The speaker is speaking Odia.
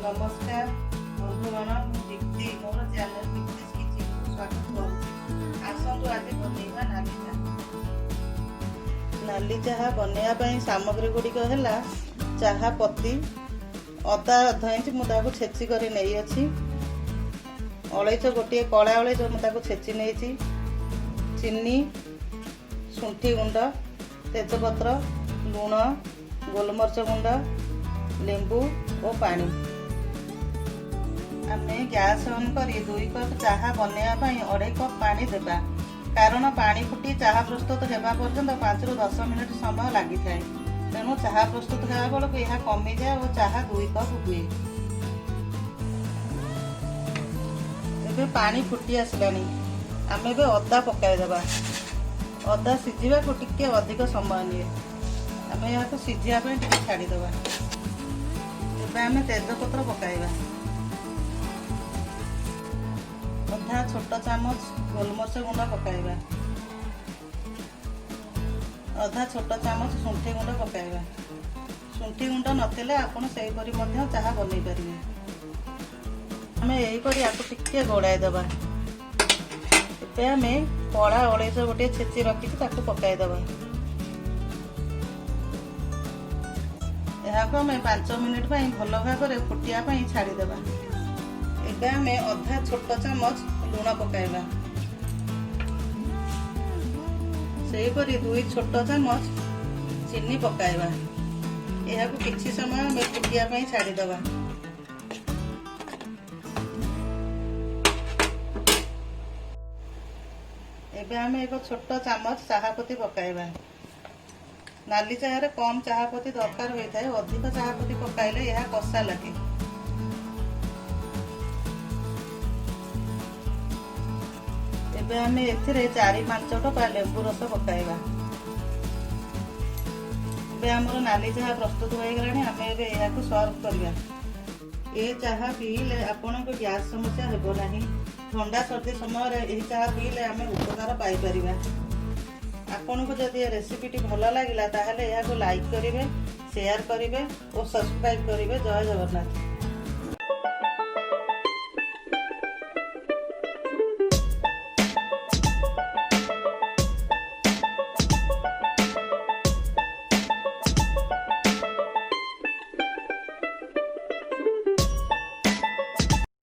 ନମସ୍କାର ବନ୍ଧୁଗଣ, ମୁଁ ଦୀପ୍ତି, ମୋର ଚ୍ୟାନେଲ ଦୀପ୍ତିସ୍ କିଚେନକୁ ସ୍ୱାଗତ କରୁଛି। ଆସନ୍ତୁ, ଆଜି ବନେଇବା ନାଲି ଚାହା। ନାଲି ଚାହା ବନେଇବା ପାଇଁ ସାମଗ୍ରୀ ଗୁଡ଼ିକ ହେଲା ଚାହା ପତି, ଅଦା ଅଧ ଇଞ୍ଚ, ମୁଁ ତାକୁ ଛେଚି କରି ନେଇଅଛି। ଅଳେଇଚ ଗୋଟିଏ, କଳା ଅଳେଇଚ, ମୁଁ ତାକୁ ଛେଚି ନେଇଛି। ଚିନି, ଶୁଣ୍ଠି ଗୁଣ୍ଡ, ତେଜପତ୍ର, ଲୁଣ, ଗୋଲମରିଚ ଗୁଣ୍ଡ, ଲେମ୍ବୁ ଓ ପାଣି। ଆମେ ଗ୍ୟାସ୍ ଅନ୍ କରି 2 କପ୍ ଚାହା ବନେଇବା ପାଇଁ ଅଢ଼େଇ କପ୍ ପାଣି ଦେବା, କାରଣ ପାଣି ଫୁଟି ଚାହା ପ୍ରସ୍ତୁତ ହେବା ପର୍ଯ୍ୟନ୍ତ 5ରୁ 10 ମିନିଟ୍ ସମୟ ଲାଗିଥାଏ। ତେଣୁ ଚାହା ପ୍ରସ୍ତୁତ ହେବା ବେଳକୁ ଏହା କମିଯାଏ ଓ ଚାହା 2 କପ୍ ହୁଏ। ଏବେ ପାଣି ଫୁଟି ଆସିଲାଣି। ଆମେ ଏବେ ଅଦା ପକାଇଦେବା। ଅଦା ସିଝିବାକୁ ଟିକେ ଅଧିକ ସମୟ ନିଏ। ଆମେ ଏହାକୁ ସିଝିବା ପାଇଁ ଟିକେ ଛାଡ଼ିଦେବା। ଏବେ ଆମେ ତେଜପତ୍ର ପକାଇବା। ଅଧା ଛୋଟ ଚାମଚ ଗୋଲମରିଚ ଗୁଣ୍ଡ ପକାଇବା। ଅଧା ଛୋଟ ଚାମଚ ଶୁଣ୍ଠି ଗୁଣ୍ଡ ପକାଇବା। ଶୁଣ୍ଠି ଗୁଣ୍ଡ ନଥିଲେ ଆପଣ ସେହିପରି ମଧ୍ୟ ଚାହା ବନେଇ ପାରିବେ। ଆମେ ଏହିପରି ଆକୁ ଟିକେ ଗୋଳାଇ ଦେବା। ଏବେ ଆମେ କଳା ଅଳେଇଚ ଗୋଟିଏ ଛେଚି ରଖିକି ତାକୁ ପକାଇଦେବା। ଏହାକୁ ଆମେ 5 ମିନିଟ୍ ପାଇଁ ଭଲ ଭାବରେ ଫୁଟିବା ପାଇଁ ଛାଡ଼ିଦେବା। ଏବେ ଆମେ ଅଧା ଛୋଟ ଚାମଚ ଲୁଣ ପକାଇବା। ସେହିପରି 2 ଛୋଟ ଚାମଚ ଚିନି ପକାଇବା। ଏହାକୁ କିଛି ସମୟ ଆମେ ଫୁଟିବା ପାଇଁ ଛାଡ଼ିଦେବା। ଏବେ ଆମେ ଏକ ଛୋଟ ଚାମଚ ଚାହାପତି ପକାଇବା। ନାଲି ଚାହାରେ କମ୍ ଚାହାପତି ଦରକାର ହୋଇଥାଏ। ଅଧିକ ଚାହାପତି ପକାଇଲେ ଏହା କଷା ଲାଗେ। ଏବେ ଆମେ ଏଥିରେ 4-5 ଟୋପା ଲେମ୍ବୁ ରସ ପକାଇବା। ଏବେ ଆମର ନାଲି ଚାହା ପ୍ରସ୍ତୁତ ହୋଇଗଲାଣି। ଆମେ ଏବେ ଏହାକୁ ସର୍ଭ କରିବା। ଏ ଚାହା ପିଇଲେ ଆପଣଙ୍କୁ ଗ୍ୟାସ୍ ସମସ୍ୟା ହେବ ନାହିଁ। ଥଣ୍ଡା ସର୍ଦ୍ଦି ସମୟରେ ଏହି ଚାହା ପିଇଲେ ଆମେ ଉପକାର ପାଇପାରିବା। ଆପଣଙ୍କୁ ଯଦି ଏ ରେସିପିଟି ଭଲ ଲାଗିଲା, ତାହେଲେ ଏହାକୁ ଲାଇକ୍ କରିବେ, ସେୟାର କରିବେ ଓ ସବସ୍କ୍ରାଇବ୍ କରିବେ। ଜୟ ଜଗନ୍ନାଥ।